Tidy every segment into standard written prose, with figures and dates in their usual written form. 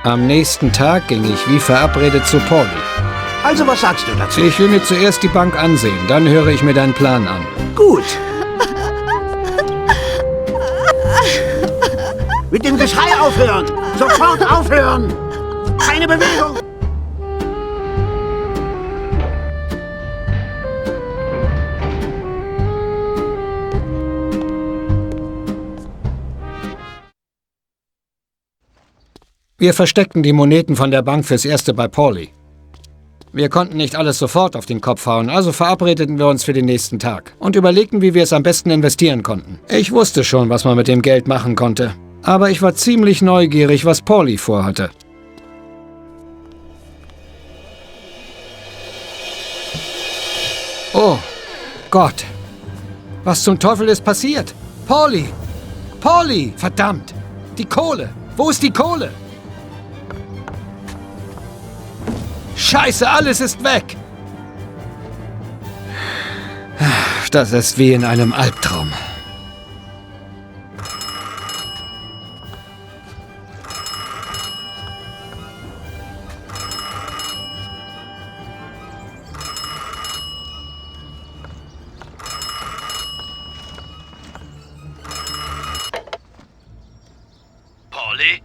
Am nächsten Tag ging ich wie verabredet zu Pauli. Also, was sagst du dazu? Ich will mir zuerst die Bank ansehen, dann höre ich mir deinen Plan an. Gut. Mit dem Geschrei aufhören! Sofort aufhören! Keine Bewegung! Wir versteckten die Moneten von der Bank fürs Erste bei Pauli. Wir konnten nicht alles sofort auf den Kopf hauen, also verabredeten wir uns für den nächsten Tag und überlegten, wie wir es am besten investieren konnten. Ich wusste schon, was man mit dem Geld machen konnte, aber ich war ziemlich neugierig, was Pauli vorhatte. Oh Gott! Was zum Teufel ist passiert? Pauli! Pauli! Verdammt! Die Kohle! Wo ist die Kohle? Scheiße, alles ist weg! Das ist wie in einem Albtraum. Pauli?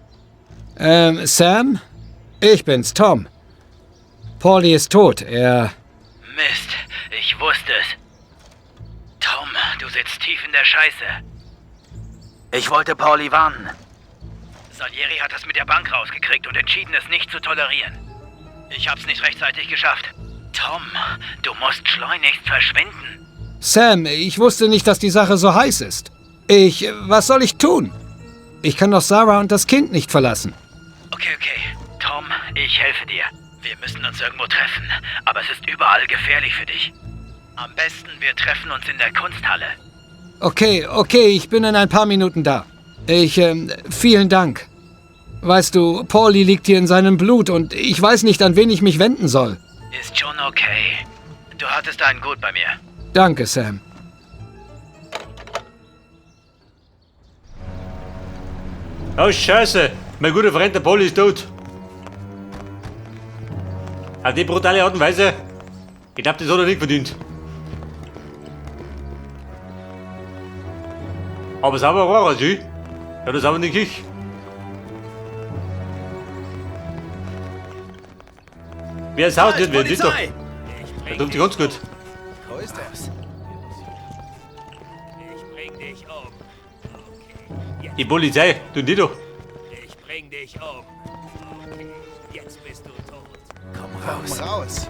Sam? Ich bin's, Tom. Pauli ist tot. Er... Mist, ich wusste es. Tom, du sitzt tief in der Scheiße. Ich wollte Pauli warnen. Salieri hat das mit der Bank rausgekriegt und entschieden, es nicht zu tolerieren. Ich hab's nicht rechtzeitig geschafft. Tom, du musst schleunigst verschwinden. Sam, ich wusste nicht, dass die Sache so heiß ist. Was soll ich tun? Ich kann doch Sarah und das Kind nicht verlassen. Okay, okay. Tom, ich helfe dir. Wir müssen uns irgendwo treffen, aber es ist überall gefährlich für dich. Am besten, wir treffen uns in der Kunsthalle. Okay, okay, ich bin in ein paar Minuten da. Vielen Dank. Weißt du, Pauli liegt hier in seinem Blut und ich weiß nicht, an wen ich mich wenden soll. Ist schon okay. Du hattest einen gut bei mir. Danke, Sam. Oh, Scheiße. Mein guter Freund, der Pauli, ist tot. Auf die brutale Art und Weise. Ich glaub, das hat er nicht verdient. Aber sauber war er, sie. Ja, das aber nicht ich. Wer es haut, wird nicht doch. Der tut sich ganz gut. Wo ist das? Ich bring dich um. Okay, Die Polizei, du nicht doch. Ich bring dich um. Okay, jetzt bist du tot. Komm raus. Komm raus.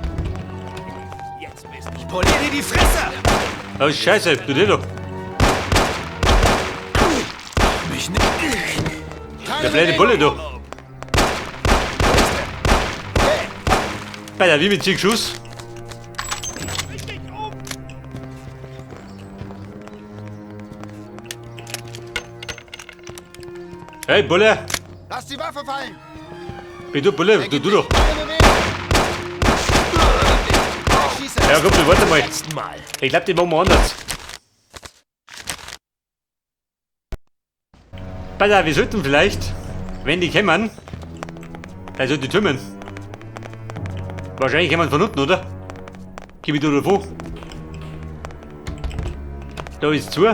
Jetzt bist du Ich poliere dir die Fresse! Oh, Scheiße, du nicht doch. Mich nicht. Der blöde Bulle, du. Bei der wie mit 10 Schuss. Hey, Bulle! Lass die Waffe fallen! Bin du Bulle? Du, du doch. Ich schieße. Ja, komm, du, warte mal. Ich glaub, die machen wir anders. Pass auf, wir sollten vielleicht, wenn die kommen, also die Türmen. Wahrscheinlich kommen von unten, oder? Gib ich da davor. Da ist zu.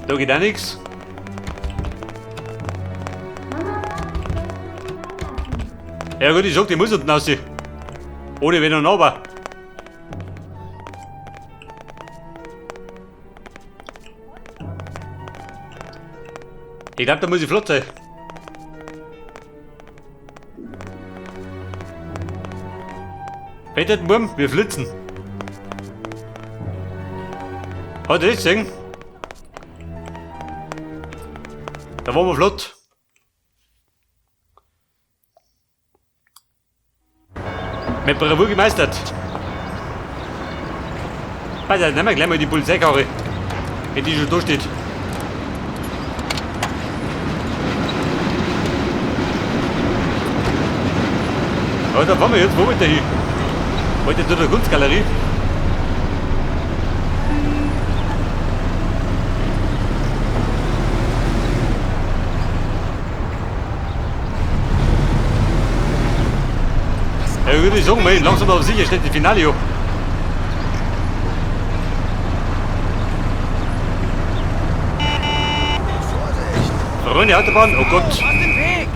Da geht auch nix. Ja gut, ich sag, die muss unten raus. Ohne Wenn und Aber. Ich glaub, da muss ich flott sein. Peter, Wurm, wir flitzen. Hat er das gesehen? Da waren wir flott. Mit Bravour gemeistert. Warte, nehmen wir gleich mal die Polizeikarre. Wenn die schon da steht. Ja, da fahren wir jetzt. Wo wollt ihr hin? Wollt ihr zu der Kunstgalerie? Ja, würde ich sagen, mal, langsam aber sicher steht die Finale an. Verrückte Autobahn, oh Gott. Aus dem Weg!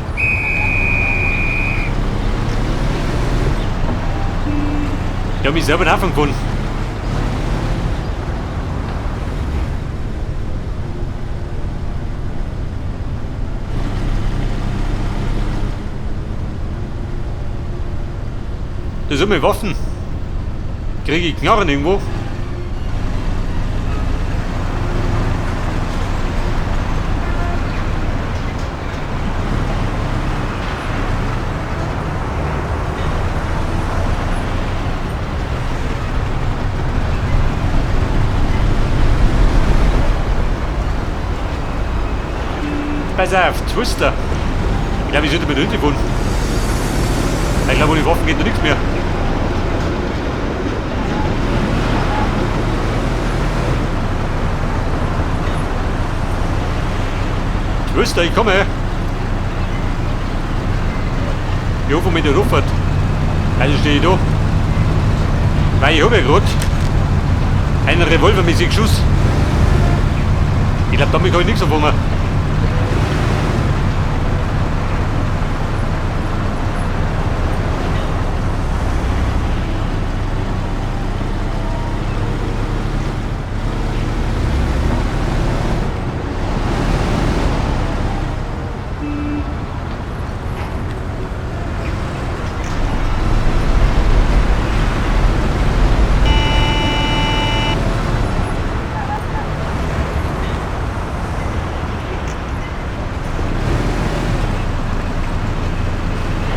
Ich hab mich selber einen Hafen gefunden. Das sind meine Waffen. Kriege ich Knarren irgendwo? Pass auf, Twister. Ich glaube, ich sollte mit der Hütte fahren. Ich glaube, ohne Waffen geht da nichts mehr. Twister, ich komme. Ich hoffe, mit der Rufert. Also stehe ich da. Weil ich habe ja gerade einen Revolver mit 6 Schuss. Ich glaube, damit kann ich nichts anfangen.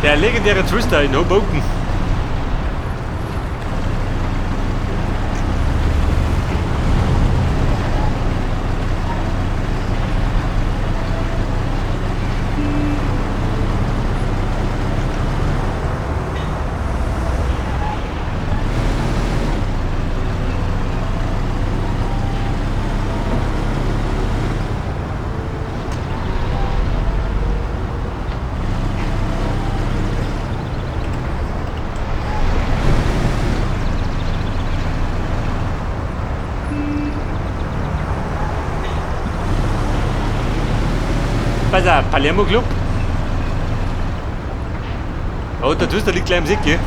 Der legendäre Twister in Hoboken. Pass auf, Palermo Club. Oh, der Twister liegt gleich im Sick, gell?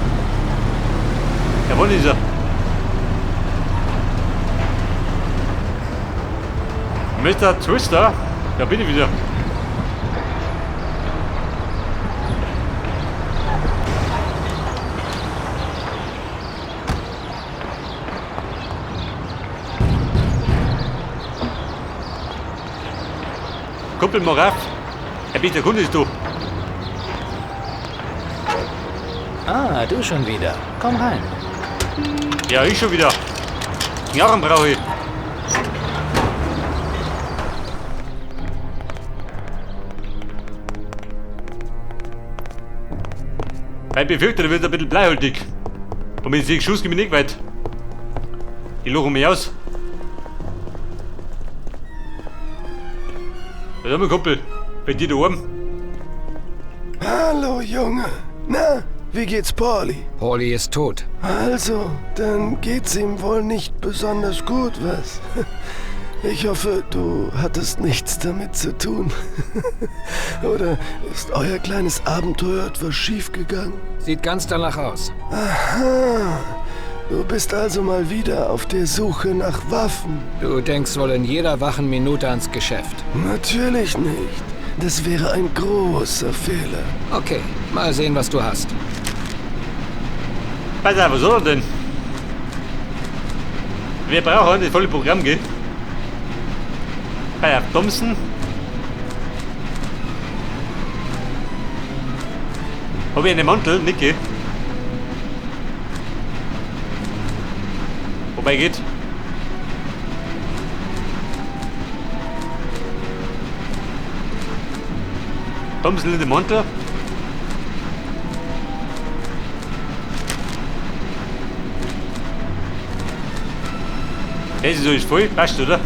Ja, wo ist er? Mr. Twister? Da bin ich wieder. Kumpel, mach auf. Herr Peter, Kunde ist du. Ah, du schon wieder. Komm rein. Ja, ich schon wieder. Knarren brauche ich. Mein Befürchter, der wird ein bisschen bleihaltig. Und mit 6 Schuss komme ich nicht weit. Die lachen mich aus. Was haben wir, Kumpel? Bei dir da oben? Hallo, Junge. Na, wie geht's Paulie? Paulie ist tot. Also, dann geht's ihm wohl nicht besonders gut, was? Ich hoffe, du hattest nichts damit zu tun. Oder ist euer kleines Abenteuer etwas schiefgegangen? Sieht ganz danach aus. Aha. Du bist also mal wieder auf der Suche nach Waffen. Du denkst wohl in jeder wachen Minute ans Geschäft. Natürlich nicht. Das wäre ein großer Fehler. Okay, mal sehen, was du hast. Pass auf, was soll er denn? Wir brauchen das volle Programm, gell? Pass auf, Thompson. Hab ich einen Mantel? Nicht, gell? Wobei geht. Thompson in den Mantel. Das ist alles voll, passt, oder?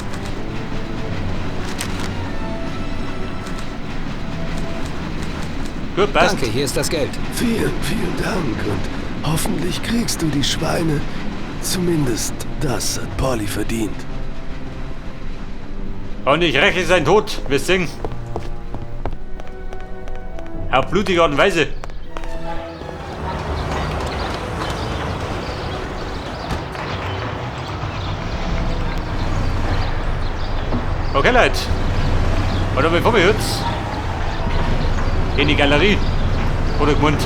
Gut, passt. Danke, hier ist das Geld. Vielen, vielen Dank und Hoffentlich kriegst du die Schweine. Zumindest das hat Polly verdient. Und ich räche seinen Tod, wir singen. Auf blutige Art und Weise. Okay, Leute. Und dann bevor wir jetzt in die Galerie. Oder gemeint.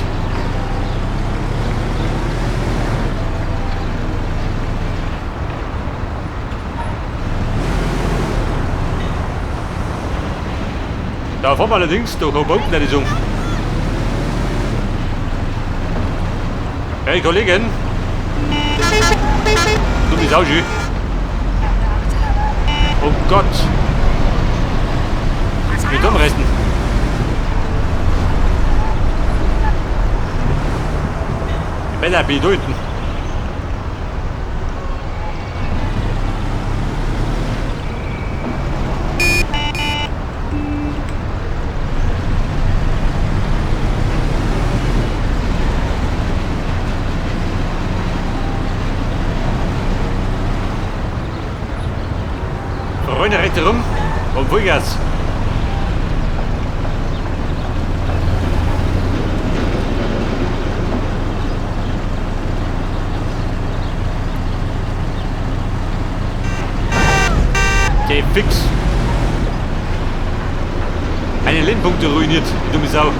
Da fahren wir allerdings durch Hoboken, die Song. Hey Kollegen! Du bist auch schön. Oh Gott! Wie dumm resten. Bella, bin ich da hinten. Freunde, rechts rum und Vollgas. Okay, fix. Meine Lennpunkte ruiniert, die dumme Sau.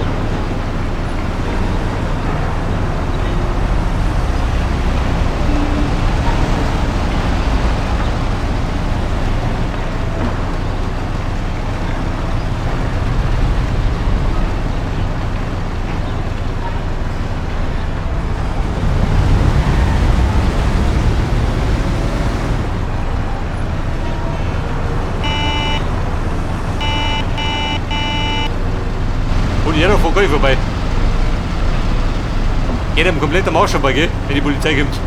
Und jeder fährt gar nicht vorbei. Geht einem komplett am Arsch vorbei, gell? Wenn die Polizei kommt.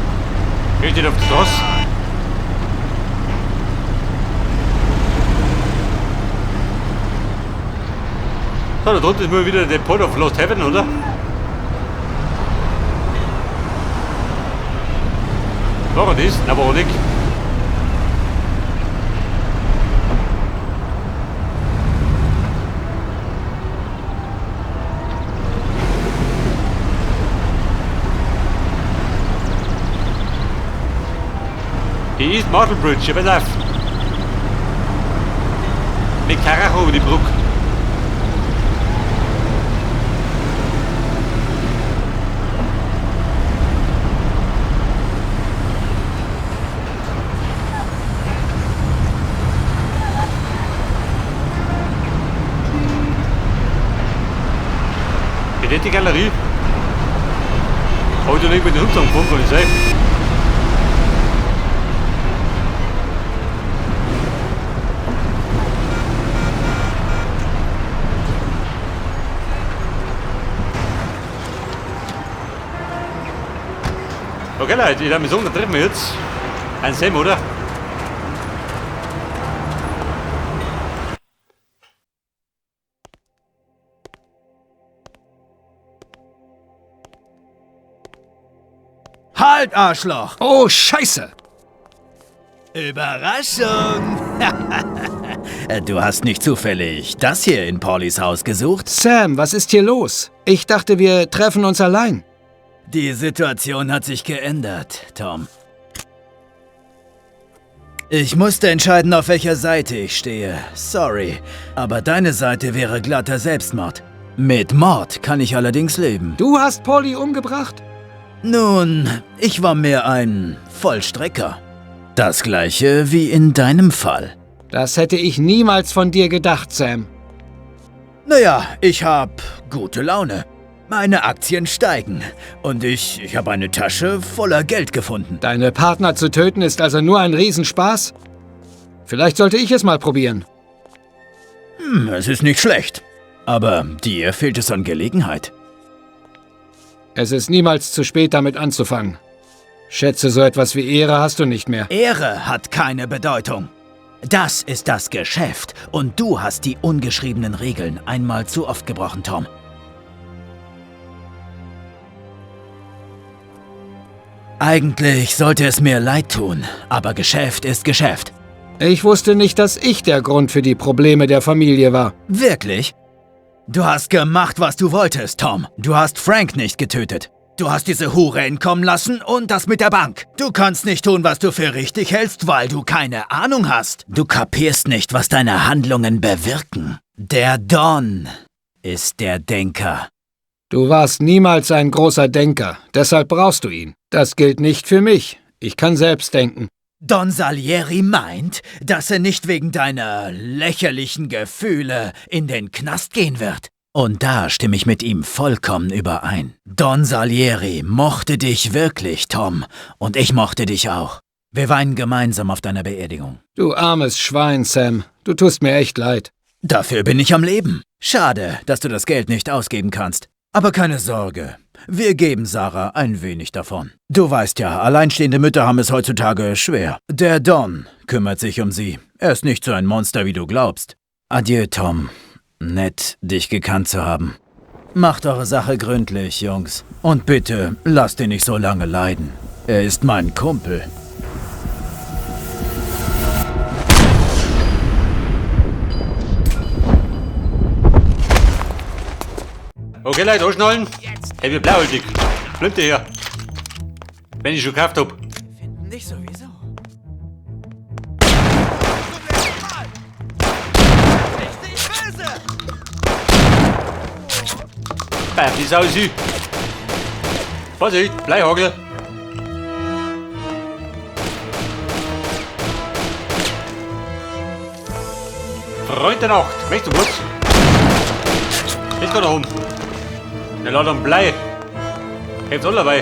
Geht nicht auf die Straße. So, da drunten ist mal wieder der Port of Lost Heaven, oder? War er das? Nein, war er nicht. Die East Marshall Bridge, ja, pass auf. Mit Karacho über die Brücke. Ist das die Galerie? Hab ich da nicht mit den Hund zusammengefahren, kann ich sein? Okay Leute, ich würde sagen, da treffen wir jetzt einen Sam, oder? Halt, Arschloch! Oh, Scheiße! Überraschung! Du hast nicht zufällig das hier in Paulys Haus gesucht? Sam, was ist hier los? Ich dachte, wir treffen uns allein. Die Situation hat sich geändert, Tom. Ich musste entscheiden, auf welcher Seite ich stehe. Sorry, aber deine Seite wäre glatter Selbstmord. Mit Mord kann ich allerdings leben. Du hast Paulie umgebracht? Nun, ich war mehr ein Vollstrecker. Das gleiche wie in deinem Fall. Das hätte ich niemals von dir gedacht, Sam. Naja, ich hab gute Laune. Meine Aktien steigen. Und ich habe eine Tasche voller Geld gefunden. Deine Partner zu töten ist also nur ein Riesenspaß? Vielleicht sollte ich es mal probieren. Es ist nicht schlecht. Aber dir fehlt es an Gelegenheit. Es ist niemals zu spät, damit anzufangen. Schätze, so etwas wie Ehre hast du nicht mehr. Ehre hat keine Bedeutung. Das ist das Geschäft. Und du hast die ungeschriebenen Regeln einmal zu oft gebrochen, Tom. Eigentlich sollte es mir leid tun, aber Geschäft ist Geschäft. Ich wusste nicht, dass ich der Grund für die Probleme der Familie war. Wirklich? Du hast gemacht, was du wolltest, Tom. Du hast Frank nicht getötet. Du hast diese Hure entkommen lassen und das mit der Bank. Du kannst nicht tun, was du für richtig hältst, weil du keine Ahnung hast. Du kapierst nicht, was deine Handlungen bewirken. Der Don ist der Denker. Du warst niemals ein großer Denker, deshalb brauchst du ihn. Das gilt nicht für mich. Ich kann selbst denken. Don Salieri meint, dass er nicht wegen deiner lächerlichen Gefühle in den Knast gehen wird. Und da stimme ich mit ihm vollkommen überein. Don Salieri mochte dich wirklich, Tom. Und ich mochte dich auch. Wir weinen gemeinsam auf deiner Beerdigung. Du armes Schwein, Sam. Du tust mir echt leid. Dafür bin ich am Leben. Schade, dass du das Geld nicht ausgeben kannst. Aber keine Sorge, wir geben Sarah ein wenig davon. Du weißt ja, alleinstehende Mütter haben es heutzutage schwer. Der Don kümmert sich um sie. Er ist nicht so ein Monster, wie du glaubst. Adieu, Tom. Nett, dich gekannt zu haben. Macht eure Sache gründlich, Jungs. Und bitte, lasst ihn nicht so lange leiden. Er ist mein Kumpel. Okay, Leute, anschnallen. Hey, wir blauäugig. Flinte her. Wenn ich schon gekauft hab. Finden dich sowieso. Bam, die Sau ist hin. Vorsicht, Bleihagel. Freund der Nacht, möchtest du was? Ich kann da oben. Der Laden am Blei. Hilft alle dabei.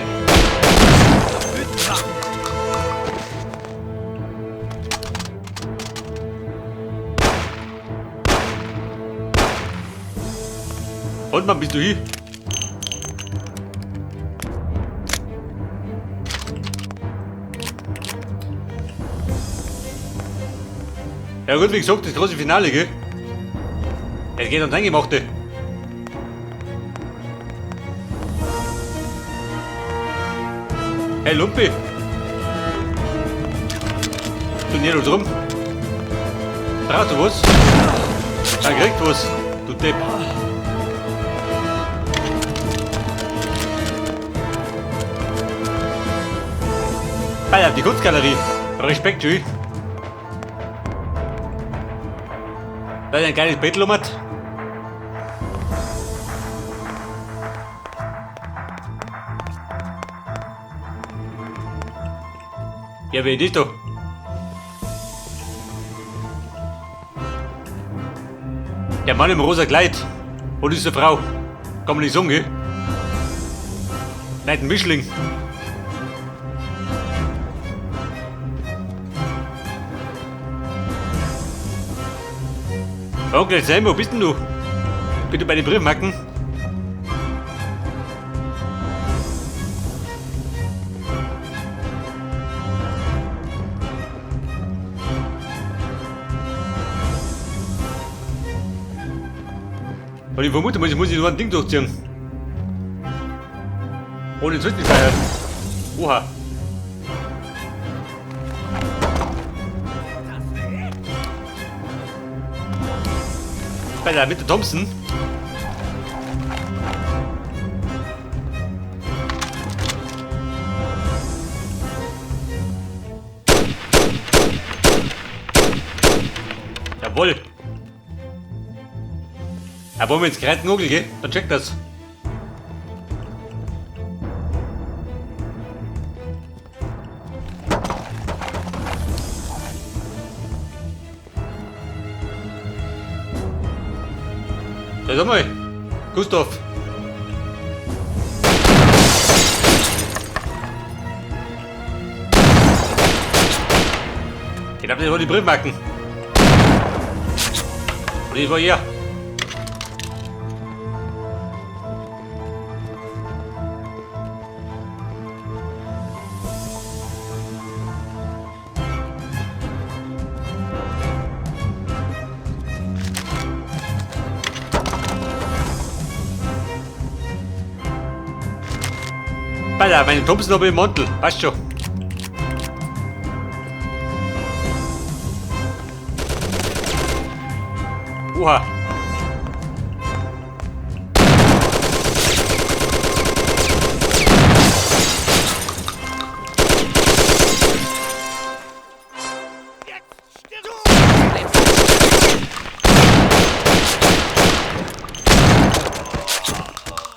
Und wann bist du hier? Ja gut, wie gesagt, das große Finale, gell? Es geht ans Eingemachte. Hey Lumpi! Du nicht drum? Brauchst du was? Dann kriegst du was, du Depp. Alter, die Kunstgalerie. Respekt, tschüss. Da ist ein kleines Bettel um. Ja, wer ist das da? Der Mann im rosa Kleid. Und ist eine Frau. Kann man nicht sagen, gell? Nein, ein Mischling. Onkel Sam, wo bist denn du? Bitte bei den Briefmarken. Und ich vermute mal, ich muss nur ein Ding durchziehen. Ohne Zwischenspeicher. Oha. Bei der Mitte Thompson. Jawohl. Ja, wollen wir jetzt gerade Nogel, gell? Dann check das. Da sag mal, Gustav. Ich glaube, das war die Briefmarken. Und das war er. Alter, meine Thompson habe ich im Mantel. Passt schon. Oha.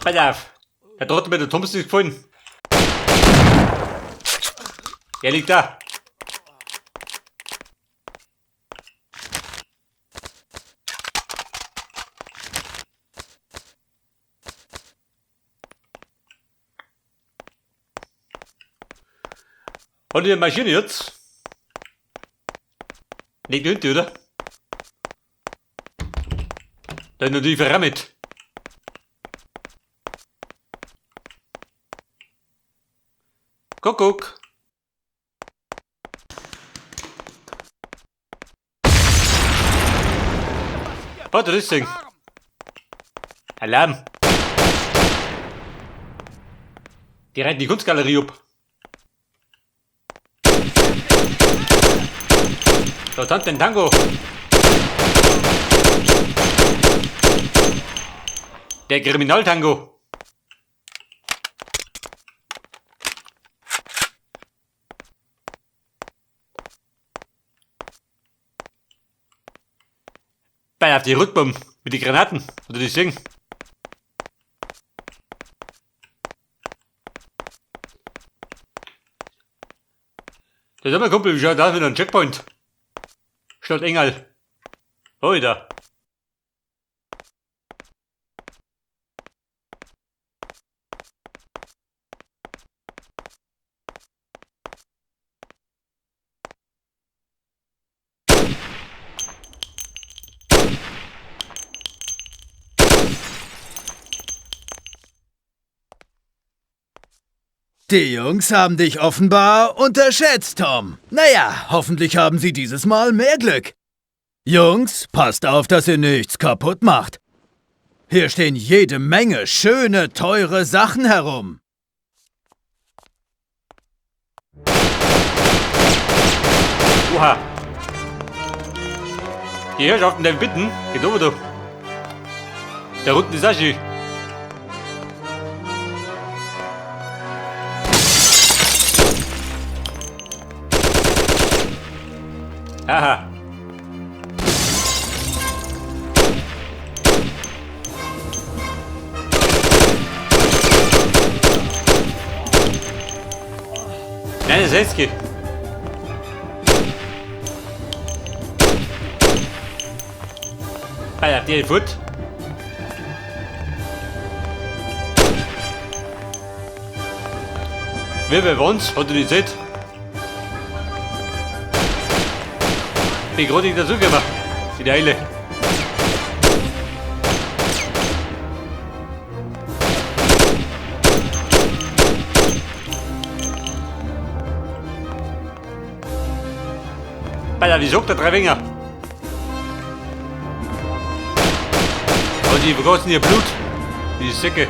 Pass auf. Der Trottel mit der Thompson ist gefallen. Der liegt da. Hat die Maschine jetzt? Nicht nötig, oder? Dann natürlich verrammt. Kuckuck. Was ist das Ding? Alarm. Die reiten die Kunstgalerie ab. Da tanzt den Tango. Der Kriminaltango. Bei auf die Rückbomben mit den Granaten oder die Sing. Der ist mein Kumpel, wie schaut das mit einem Checkpoint? Stadt Engel. Oida. Die Jungs haben dich offenbar unterschätzt, Tom. Naja, hoffentlich haben sie dieses Mal mehr Glück. Jungs, passt auf, dass ihr nichts kaputt macht. Hier stehen jede Menge schöne, teure Sachen herum. Oha. Die Herrschaften, der bitten, geht over da. Da unten ist auch schön. Aha. Nein, das ist Alter, der Foot. Wer bei uns hat die Zeit? Bin gerade nicht dazugekommen. In der Eile. Alter, wie sagt der Dreiwinger? Und die vergossen ihr Blut. Die Säcke.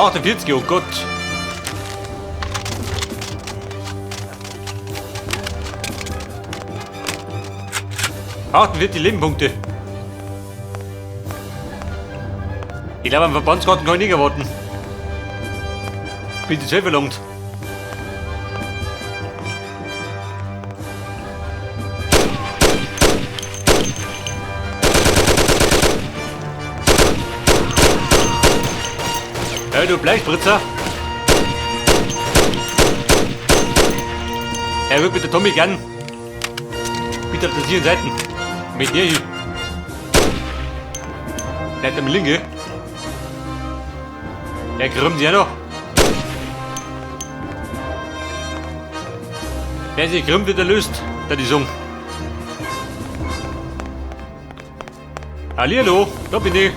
48, oh Gott. 48 Lebenpunkte. Ich glaube, am Verbandsgarten kann ich nicht erwarten. Bin zu verlangt. Hey, du Bleispritzer. Er wird mit der Tommy gern. Bitte auf der sicheren Seiten. Mit dir hier. Bleibt am Linke. Der krümmt sich ja noch. Wer sich krümmt, wird erlöst. Da die Sung. Hallihallo, da bin ich.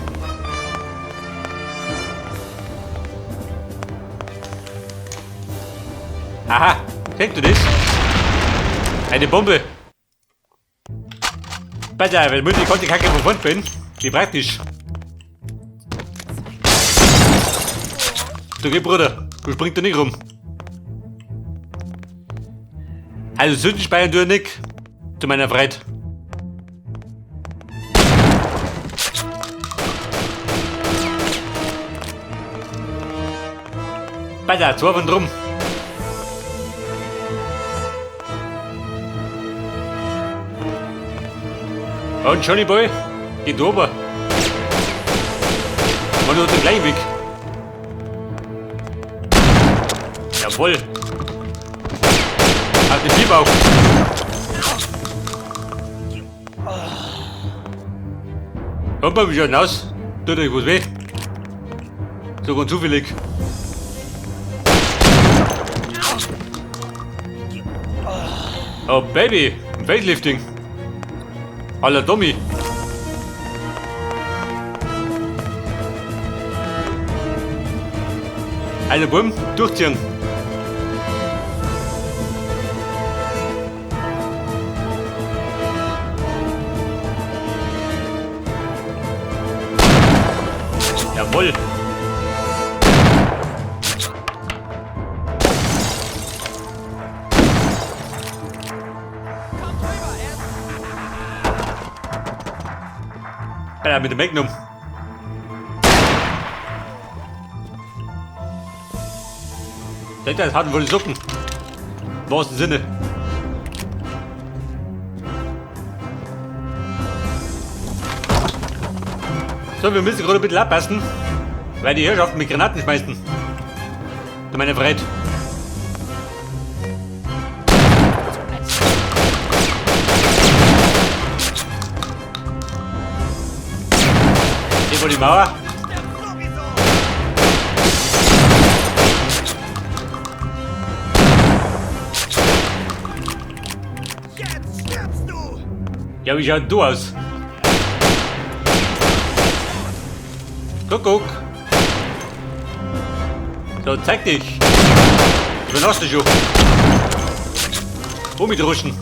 Aha, kennst du das? Eine Bombe. Besser, weil ich konnte kacke wovon bin. Wie praktisch. Du geh, Bruder. Du springst da nicht rum. Also Sünden speichern du nicht. Zu meiner Freit. Besser, zwei von drum. Und Johnny Boy, geht ober. Man nur den gleichen Weg. Jawohl. Hat den Bierbauch. Und wie schaut aus? Tut euch was weh? So ganz zufällig. Oh Baby, ein Facelifting. Aller Tommy. Also Bumm, durchziehen. Jawohl. Ja, mit dem Magnum. Das hat wohl die Socken. Im wahrsten Sinne. So, wir müssen gerade ein bisschen abpassen, weil die Herrschaften mit Granaten schmeißen. Du meine Freit. Hier vor die Mauer. Ja, wie schaut du aus? Kuckuck. So, zeig dich. Ich bin du schon. Wo mit Ruschen?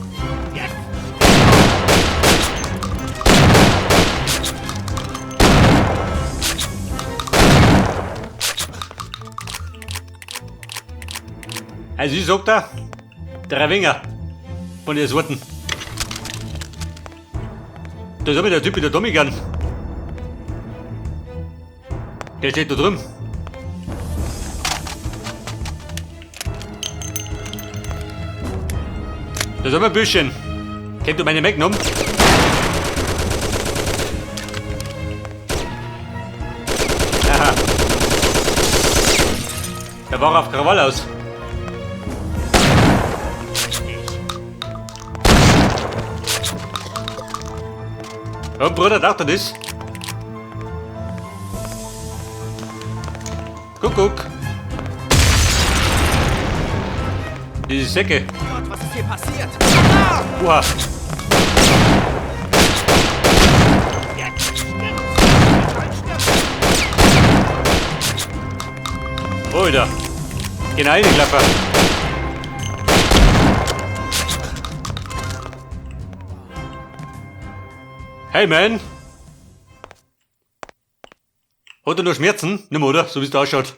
Also ich sag da, 3 Winger von den Sorten. Da ist aber der Typ mit der Tommy Gun. Der steht da drüben. Da ist aber ein bisschen. Kennt du meine Magnum? Aha. Der war auf Krawall aus. Ja, Bruder, dachte das. Kuckuck. Diese Säcke. Gott, was ist hier passiert? Uha. Alter. Genau in die Klappe. Hey man! Hat er noch Schmerzen? Nimm, oder? So wie es da ausschaut.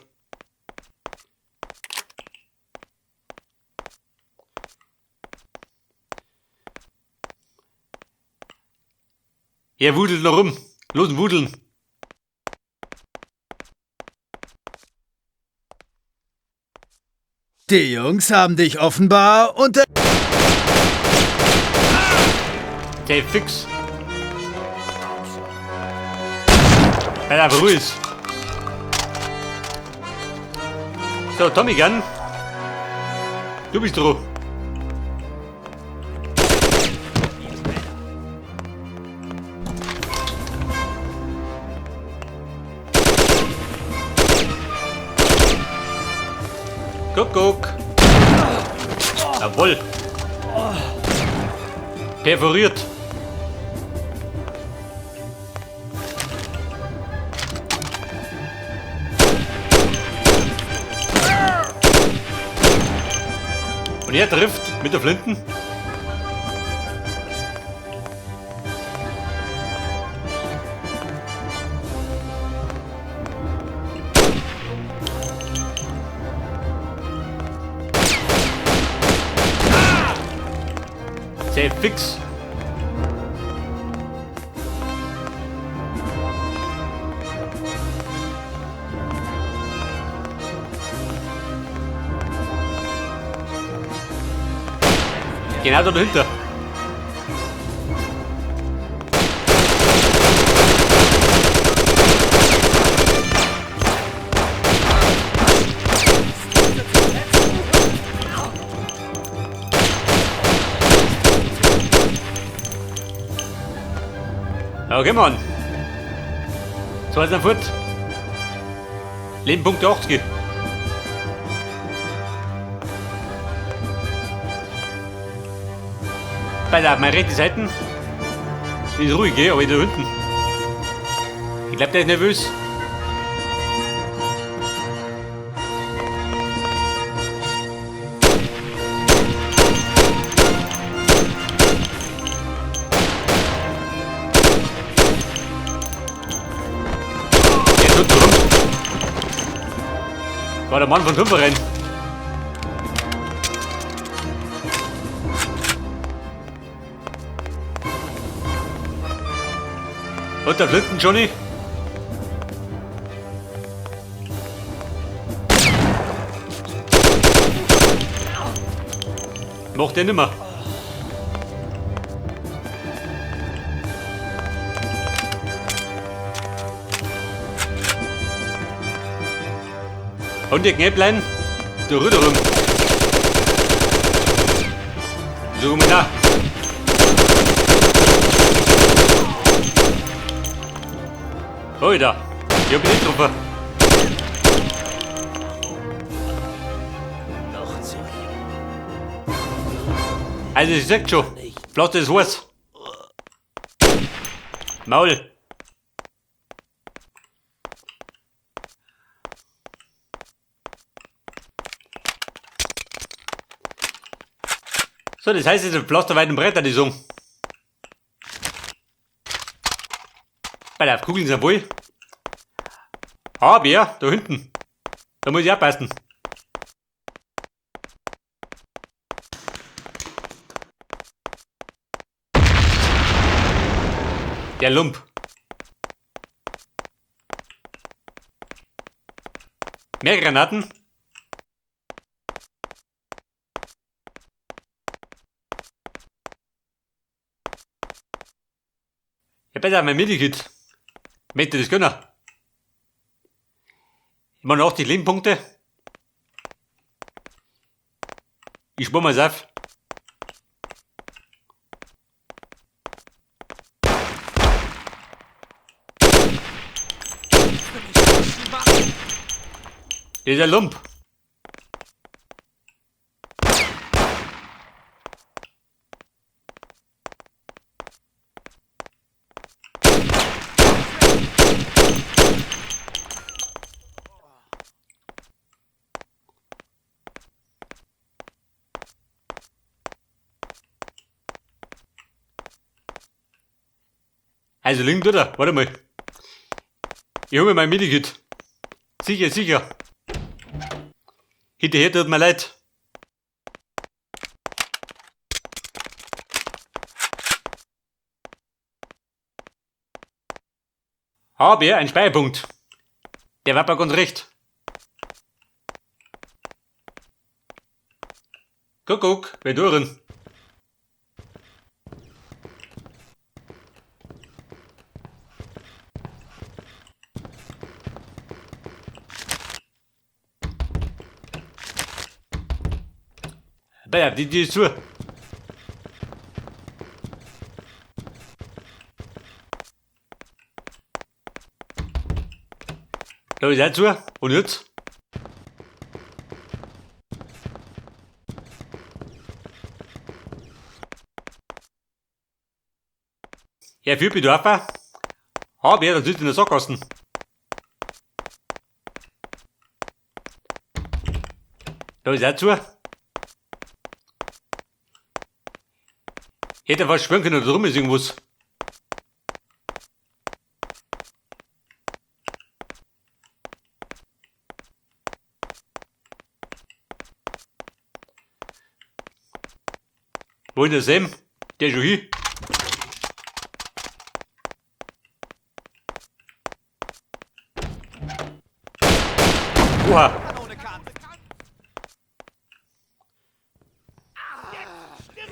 Er wudelt noch rum. Los, wudeln. Die Jungs haben dich offenbar unter... Der fix. Alter, ruhig. So, Tommy Gun. Du bist dran. Kuckuck. Jawohl. Perforiert. Und er trifft mit der Flinten. Sehr fix. Genau da dahinter. Okay, Mann. So ist er fort. Lebenpunkt 80. Bei auf meine rechte Seite ist ruhig, gell? Aber da hinten. Ich glaube, der ist nervös. Der ist unten rum. War der Mann von Fünferrennen. Und der Flinten, Johnny? Macht der nimmer. Und ihr Knäblein, du Rüder rum. So, komm nach. Alter, ich hab mich nicht getroffen. Also ich sag schon, Pflaster ist heiß. Maul. So, das heißt jetzt Pflaster weit und breit, die sagen. Bei der Kugeln sind wohl. Ah, Bär, da hinten. Da muss ich aufpassen. Der Lump. Mehr Granaten. Ja, besser mein Medikit. Möchte das können. Immer noch 80 Lebenpunkte. Ich spur mal's auf. Dieser Lump. Also links, oder? Warte mal. Ich hol mir mein Medikit. Sicher, sicher. Hinterher tut mir leid. Aber ein Speicherpunkt. Der war bei ganz recht. Kuckuck, wer drin? Ja, die ist zu. Da ist auch zu. Und jetzt? Ja, für Bedorfer. Aber ja, das ist in der Sackgassen. Da ist auch zu. Hätte fast schwören können, da drum ist irgendwas. Wo ist der Sam? Der ist schon hin. Oha.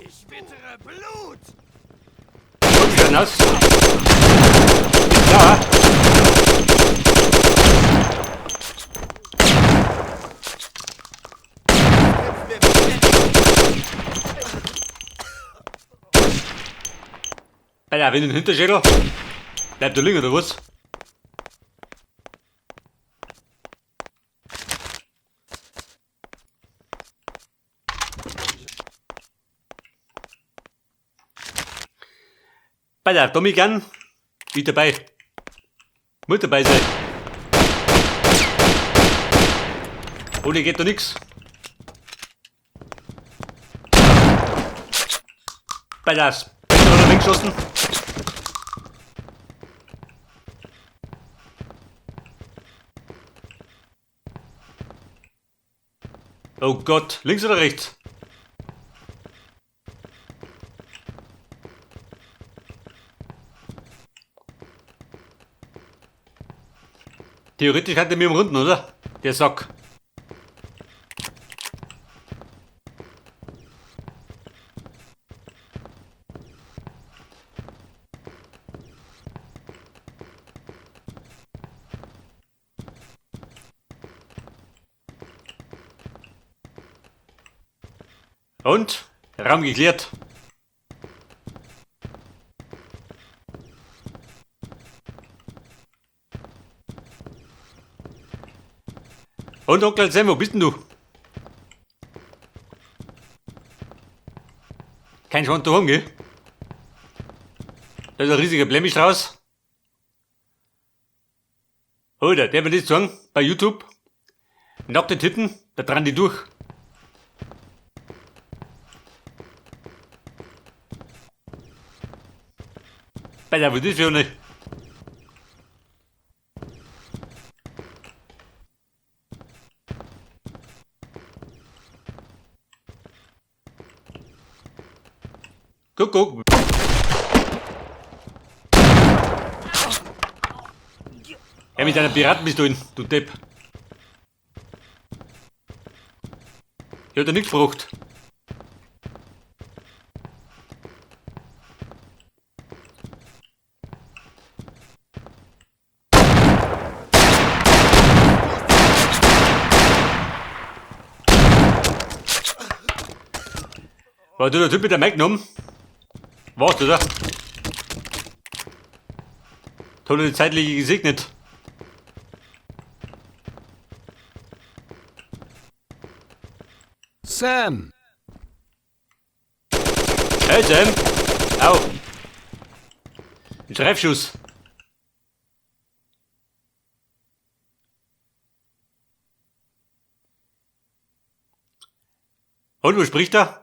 Ich wittere Blut! Und wieder nass. Ja. Alter, wenn den Hinterschädel. Bleibt der liegen oder was? Bei der Tommy Gun, ich dabei. Muss dabei sein. Ohne geht da nix. Bei der Spender weggeschossen. Oh Gott, links oder rechts? Theoretisch hat er mir im Runden, oder? Der Sack. Und? Raum geklärt. Und Onkel Sam, wo bist denn du? Kein Schwanz daheim, gell? Da ist ein riesiger Blemmistrauß. Oder, der will das sagen, bei YouTube. Nackte Titten, da dran die durch. Bei der wird das ja nicht. Guck, guck. Ja, mit deiner Piratenpistole, du Depp. Ich hab da nichts gebraucht. War du der Typ mit der Magnum? Warst du da? Tolle zeitliche gesegnet. Sam! Hey Sam! Au! Ein Streifschuss! Und wo spricht er?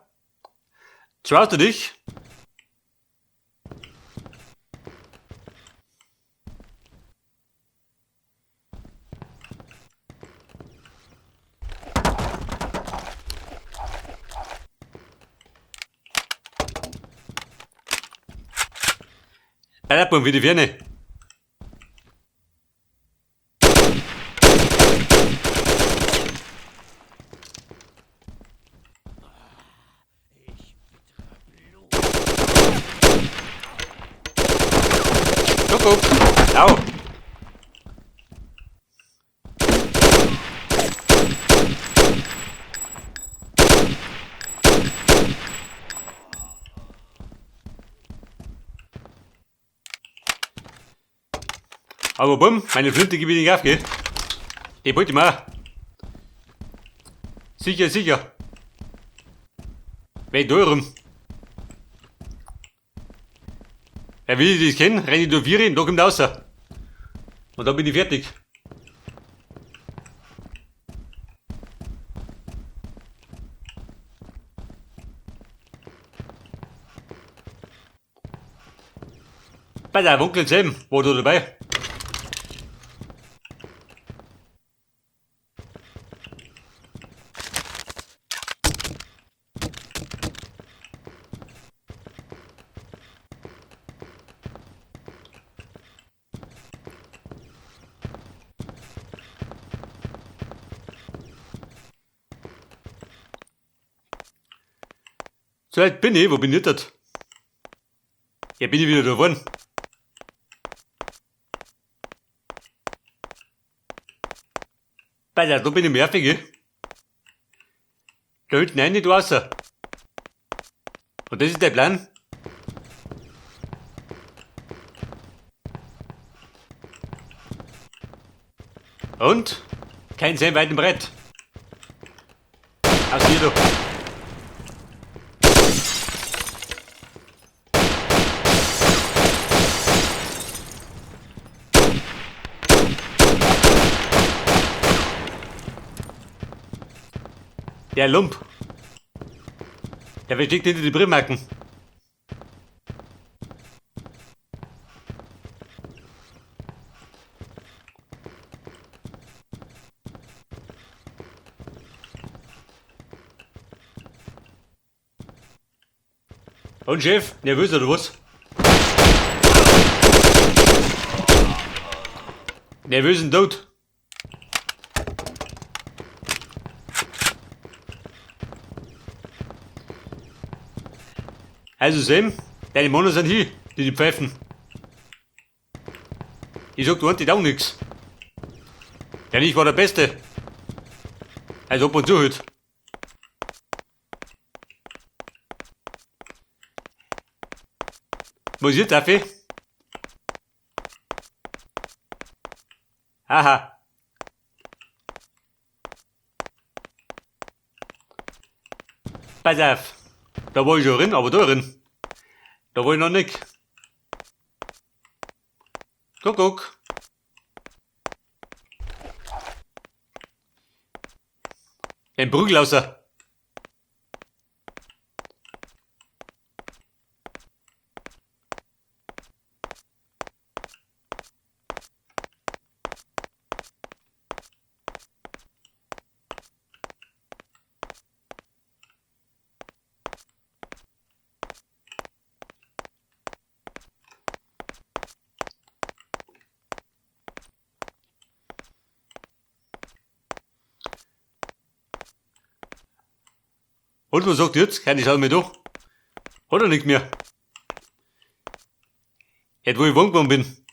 Traust du dich? Alter, wie die Birne. Kuckuck. Au. Aber bumm, meine Flinte gebe ich nicht auf, gell? Die wollte ich mal. Sicher, sicher. Wer da rum? Wer will ich das kennen, renne ich durch Viere und da kommt raus. Und dann bin ich fertig. Bei der Onkel Sam war da dabei. So alt bin ich, wo bin ich dort? Ja, bin ich wieder da geworden. Pass auf, da bin ich nervig, gell? Da hinten rein, du raus. Und das ist der Plan? Und? Kein sehr weiten Brett. Aus hier, du. Der Lump. Der versteckt hinter die Briefmarken. Und Chef, nervös oder was? Nervösen Tod. Also Sam, deine Männer sind hier, die die pfeifen. Ich sag, du hast die auch nix. Denn ich war der Beste. Also ab und zu halt. Was ist jetzt, Affe? Aha. Pass auf. Da war ich schon drin, aber da drin. Da war ich noch nicht. Kuckuck. Ein Prügel. Und was sagt jetzt? Keine Schau mehr durch. Hat er nichts mehr. Jetzt, wo ich warm geworden bin.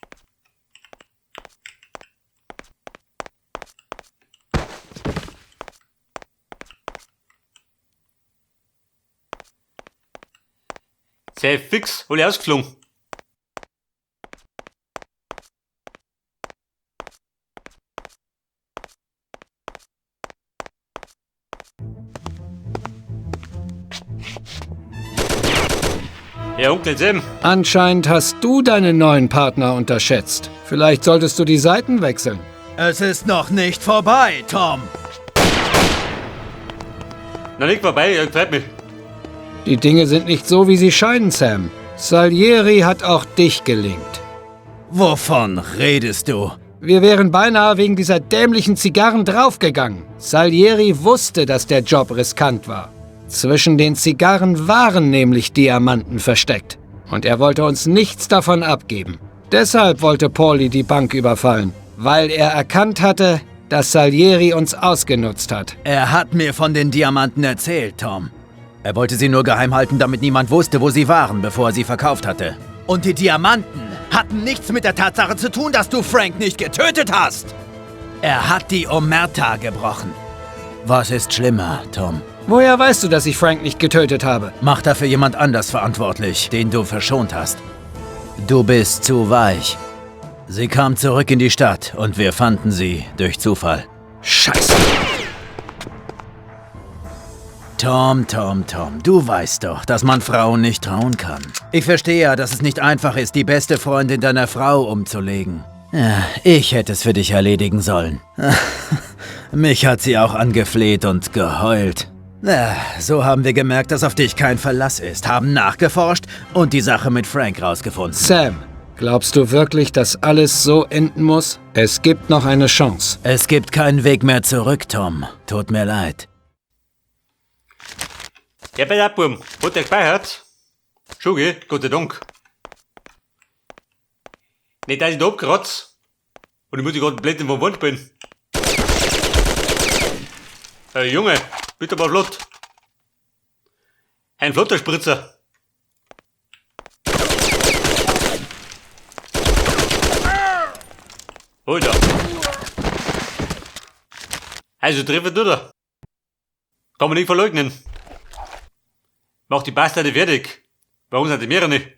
Sei fix, alle ausgeflogen. Ja, Onkel Sam. Anscheinend hast du deinen neuen Partner unterschätzt. Vielleicht solltest du die Seiten wechseln. Es ist noch nicht vorbei, Tom. Noch nicht vorbei, ja, freut mich. Die Dinge sind nicht so, wie sie scheinen, Sam. Salieri hat auch dich gelingt. Wovon redest du? Wir wären beinahe wegen dieser dämlichen Zigarren draufgegangen. Salieri wusste, dass der Job riskant war. Zwischen den Zigarren waren nämlich Diamanten versteckt. Und er wollte uns nichts davon abgeben. Deshalb wollte Paulie die Bank überfallen. Weil er erkannt hatte, dass Salieri uns ausgenutzt hat. Er hat mir von den Diamanten erzählt, Tom. Er wollte sie nur geheim halten, damit niemand wusste, wo sie waren, bevor er sie verkauft hatte. Und die Diamanten hatten nichts mit der Tatsache zu tun, dass du Frank nicht getötet hast. Er hat die Omerta gebrochen. Was ist schlimmer, Tom? Woher weißt du, dass ich Frank nicht getötet habe? Mach dafür jemand anders verantwortlich, den du verschont hast. Du bist zu weich. Sie kam zurück in die Stadt und wir fanden sie durch Zufall. Scheiße. Tom, Tom, Tom, du weißt doch, dass man Frauen nicht trauen kann. Ich verstehe ja, dass es nicht einfach ist, die beste Freundin deiner Frau umzulegen. Ja, ich hätte es für dich erledigen sollen. Mich hat sie auch angefleht und geheult. Na, so haben wir gemerkt, dass auf dich kein Verlass ist, haben nachgeforscht und die Sache mit Frank rausgefunden. Sam, glaubst du wirklich, dass alles so enden muss? Es gibt noch eine Chance. Es gibt keinen Weg mehr zurück, Tom. Tut mir leid. Ja, bei der Bum. Hat der gespeichert? Schon, gell? Gott sei Dank. Nicht, dass ich da abkratze. Und ich muss gerade Blättern vom Wand spielen. Hey, Junge, bitte mal flott. Ein flotter Spritzer. Alter. Also treffen tut er. Kann man nicht verleugnen. Mach die Bastarde fertig. Warum sind die mehrere nicht?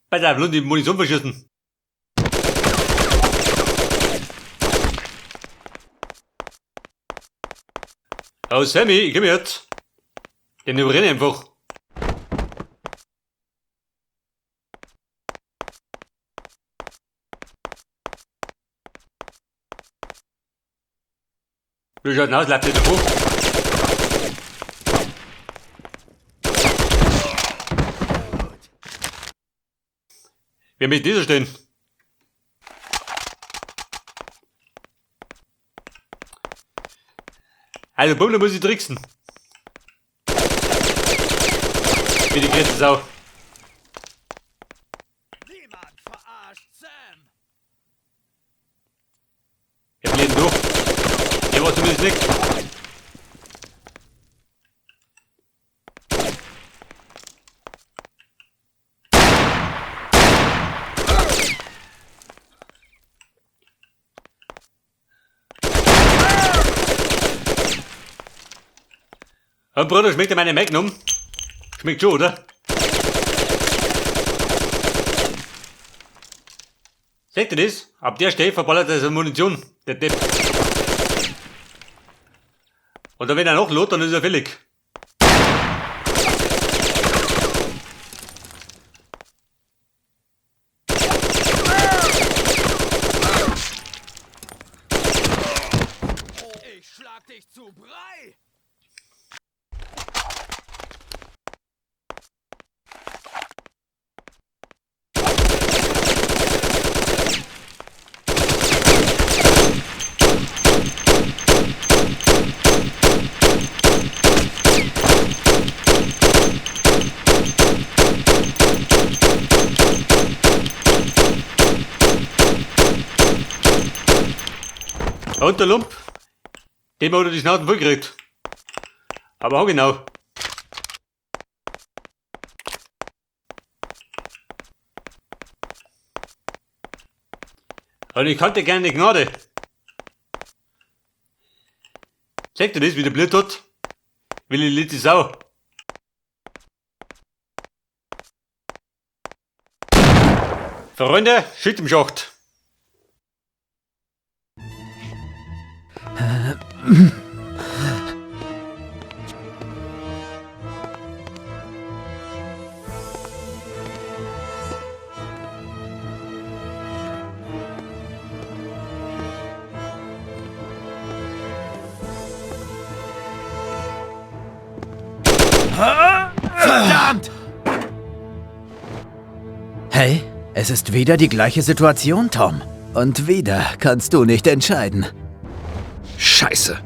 Pass auf, die Munition verschießen. Oh Sammy, ich komm jetzt. Den überrenne ich einfach. Wie schaut denn aus? Läuft der davor? Wer mit dieser stehen? Also Bummel muss ich tricksen. Wie die größte Sau. Niemand verarscht Sam! Wir blenden durch. Der war zumindest nicht. Oh, Bruder, schmeckt dir meine Magnum? Schmeckt schon, oder? Seht ihr das? Ab der Stelle verballert er seine Munition, der Depp. Und dann, wenn er noch lädt, dann ist er fällig. Ich schlag dich zu Brei! Und der Lump, dem hat er die Schnauze voll gekriegt. Aber auch genau. Und ich kannte gerne Gnade. Zeigt dir das, wie der Blut hat? Wie die letzte Sau. Freunde, Schicht im Schacht. Verdammt! Hey, es ist wieder die gleiche Situation, Tom. Und wieder kannst du nicht entscheiden. Scheiße.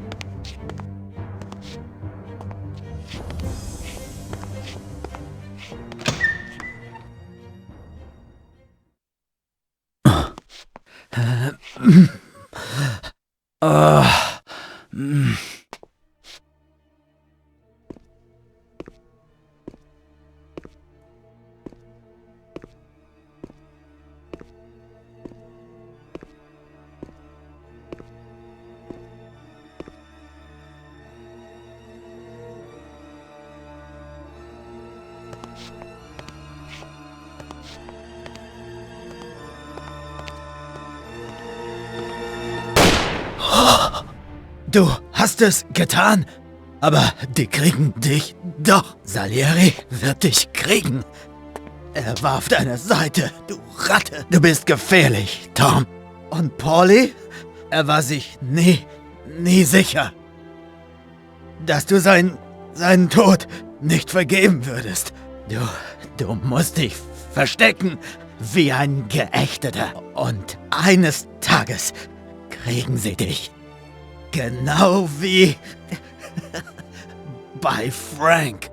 Du hast es getan, aber die kriegen dich doch. Salieri wird dich kriegen. Er war auf deiner Seite, du Ratte. Du bist gefährlich, Tom. Und Paulie? Er war sich nie, nie sicher, dass du seinen Tod nicht vergeben würdest. Du musst dich verstecken wie ein Geächteter. Und eines Tages kriegen sie dich. Genau wie bei Frank.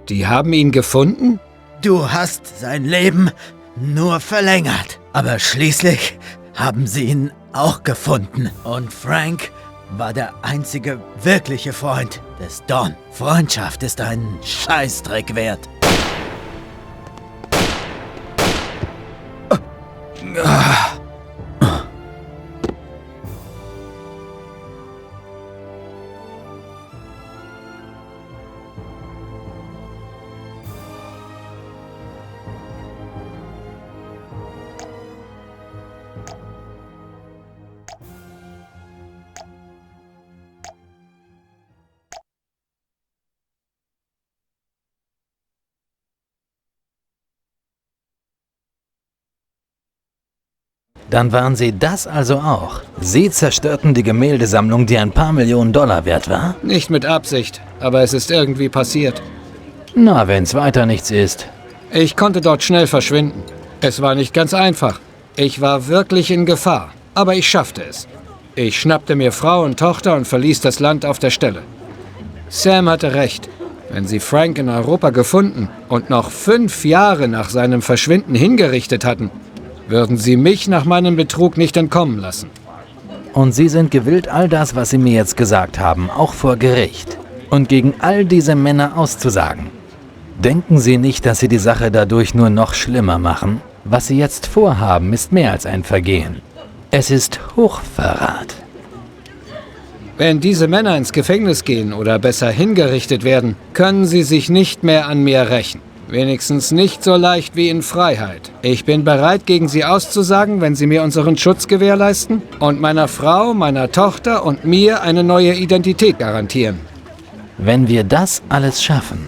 Die haben ihn gefunden? Du hast sein Leben nur verlängert. Aber schließlich haben sie ihn auch gefunden. Und Frank war der einzige wirkliche Freund des Don. Freundschaft ist ein Scheißdreck wert. Dann waren Sie das also auch. Sie zerstörten die Gemäldesammlung, die ein paar Millionen Dollar wert war? Nicht mit Absicht, aber es ist irgendwie passiert. Na, wenn's weiter nichts ist. Ich konnte dort schnell verschwinden. Es war nicht ganz einfach. Ich war wirklich in Gefahr, aber ich schaffte es. Ich schnappte mir Frau und Tochter und verließ das Land auf der Stelle. Sam hatte recht. Wenn sie Frank in Europa gefunden und noch 5 Jahre nach seinem Verschwinden hingerichtet hatten, würden sie mich nach meinem Betrug nicht entkommen lassen. Und Sie sind gewillt, all das, was Sie mir jetzt gesagt haben, auch vor Gericht und gegen all diese Männer auszusagen. Denken Sie nicht, dass Sie die Sache dadurch nur noch schlimmer machen? Was Sie jetzt vorhaben, ist mehr als ein Vergehen. Es ist Hochverrat. Wenn diese Männer ins Gefängnis gehen oder besser hingerichtet werden, können sie sich nicht mehr an mir rächen. Wenigstens nicht so leicht wie in Freiheit. Ich bin bereit, gegen sie auszusagen, wenn sie mir unseren Schutz gewährleisten und meiner Frau, meiner Tochter und mir eine neue Identität garantieren. Wenn wir das alles schaffen,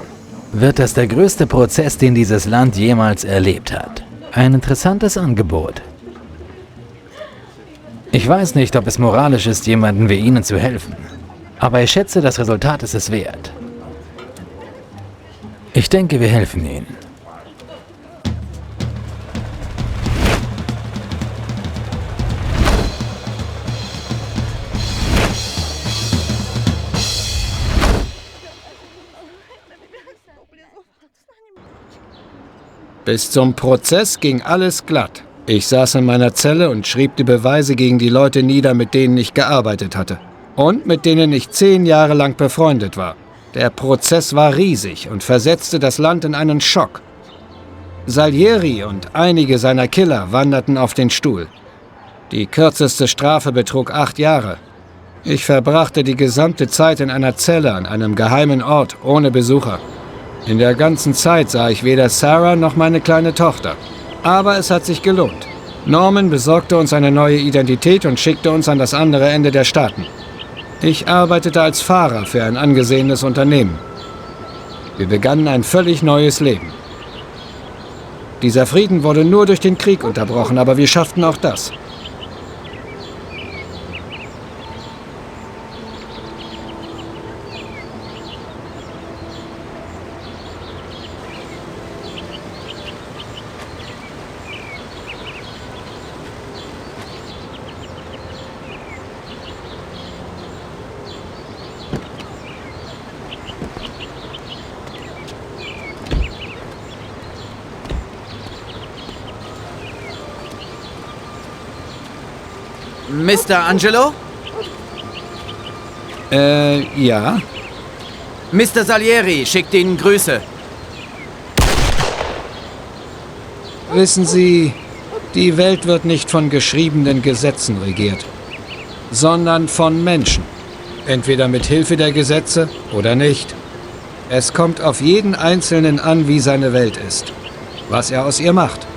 wird das der größte Prozess, den dieses Land jemals erlebt hat. Ein interessantes Angebot. Ich weiß nicht, ob es moralisch ist, jemandem wie Ihnen zu helfen. Aber ich schätze, das Resultat ist es wert. Ich denke, wir helfen Ihnen. Bis zum Prozess ging alles glatt. Ich saß in meiner Zelle und schrieb die Beweise gegen die Leute nieder, mit denen ich gearbeitet hatte. Und mit denen ich 10 Jahre lang befreundet war. Der Prozess war riesig und versetzte das Land in einen Schock. Salieri und einige seiner Killer wanderten auf den Stuhl. Die kürzeste Strafe betrug 8 Jahre. Ich verbrachte die gesamte Zeit in einer Zelle an einem geheimen Ort, ohne Besucher. In der ganzen Zeit sah ich weder Sarah noch meine kleine Tochter. Aber es hat sich gelohnt. Norman besorgte uns eine neue Identität und schickte uns an das andere Ende der Staaten. Ich arbeitete als Fahrer für ein angesehenes Unternehmen. Wir begannen ein völlig neues Leben. Dieser Frieden wurde nur durch den Krieg unterbrochen, aber wir schafften auch das. Mr. Angelo? Ja. Mr. Salieri schickt Ihnen Grüße. Wissen Sie, die Welt wird nicht von geschriebenen Gesetzen regiert, sondern von Menschen. Entweder mit Hilfe der Gesetze oder nicht. Es kommt auf jeden Einzelnen an, wie seine Welt ist, was er aus ihr macht.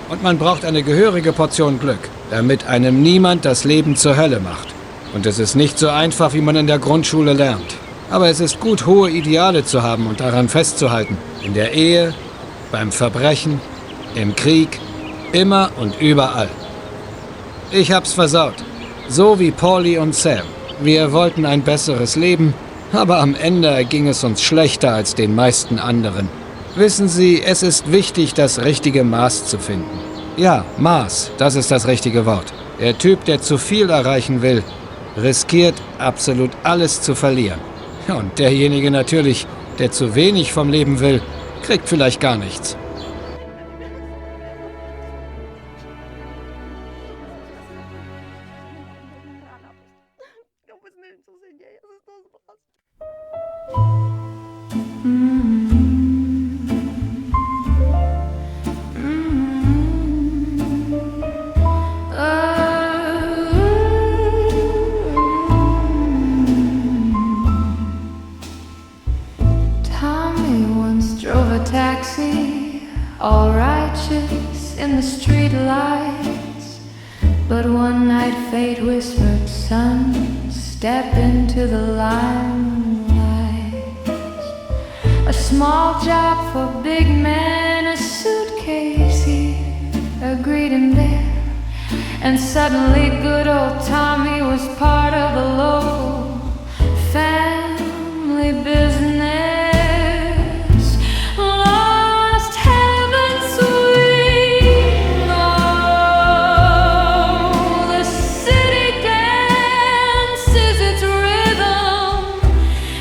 Und man braucht eine gehörige Portion Glück, damit einem niemand das Leben zur Hölle macht. Und es ist nicht so einfach, wie man in der Grundschule lernt. Aber es ist gut, hohe Ideale zu haben und daran festzuhalten. In der Ehe, beim Verbrechen, im Krieg, immer und überall. Ich hab's versaut. So wie Paulie und Sam. Wir wollten ein besseres Leben, aber am Ende ging es uns schlechter als den meisten anderen. Wissen Sie, es ist wichtig, das richtige Maß zu finden. Ja, Maß, das ist das richtige Wort. Der Typ, der zu viel erreichen will, riskiert absolut alles zu verlieren. Und derjenige natürlich, der zu wenig vom Leben will, kriegt vielleicht gar nichts. Tommy once drove a taxi, all righteous in the street lights. But one night fate whispered, son, step into the limelight. A small job for big men, a suitcase here, a greeting there. And suddenly good old Tommy was part of the local family business. Lost heavens we know. The city dances its rhythm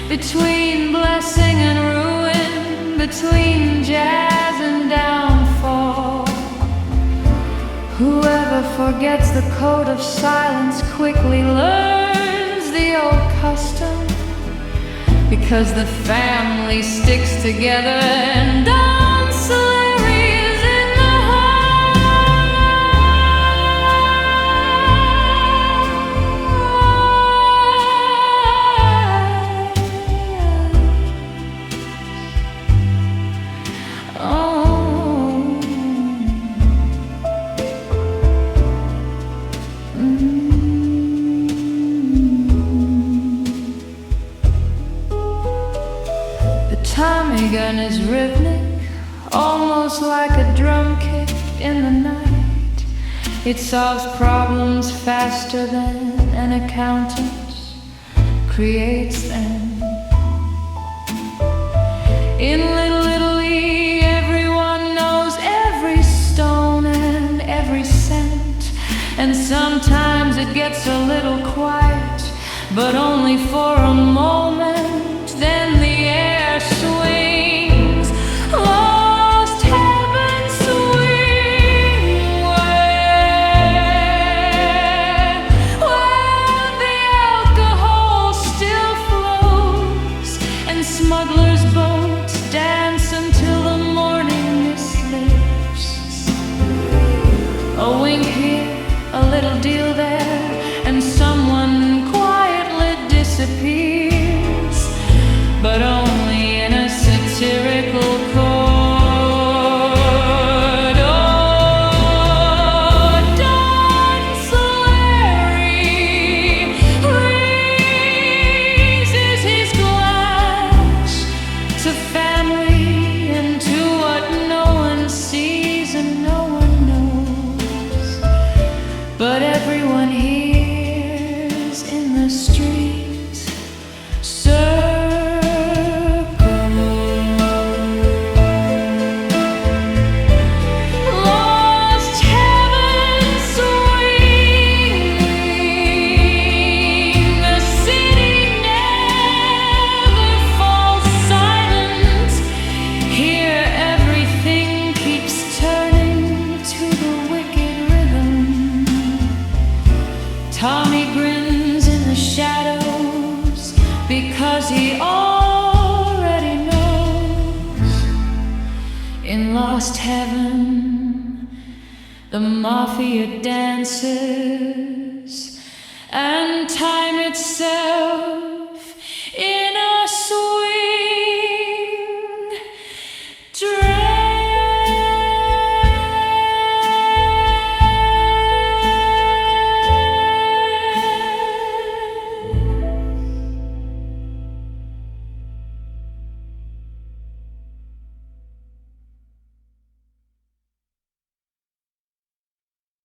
between blessing and ruin, between jazz and downfall. Whoever forgets the code of silence quickly learns the old custom, because the family sticks together and Don Salieri is in the heart. Oh. The Tommy gun is rhythmic, almost like a drum kick in the night. It solves problems faster than an accountant creates them. In Little Italy, everyone knows every stone and every cent. And sometimes it gets a little quiet, but only for a moment. Then the air swings. Lost heaven swing where the alcohol still flows and smugglers' boats dance until the morning mist lifts. A wink here, a little deal there, and someone quietly disappears, but only in a satirical chord. Oh, Don Salieri raises his glass to family and to what no one sees and no one knows, but everyone hears in the street circle. Lost heaven swing, the city never falls silent. Here everything keeps turning to the wicked rhythm. Tommy grins in the shadows because he already knows. In lost heaven, the mafia dances and time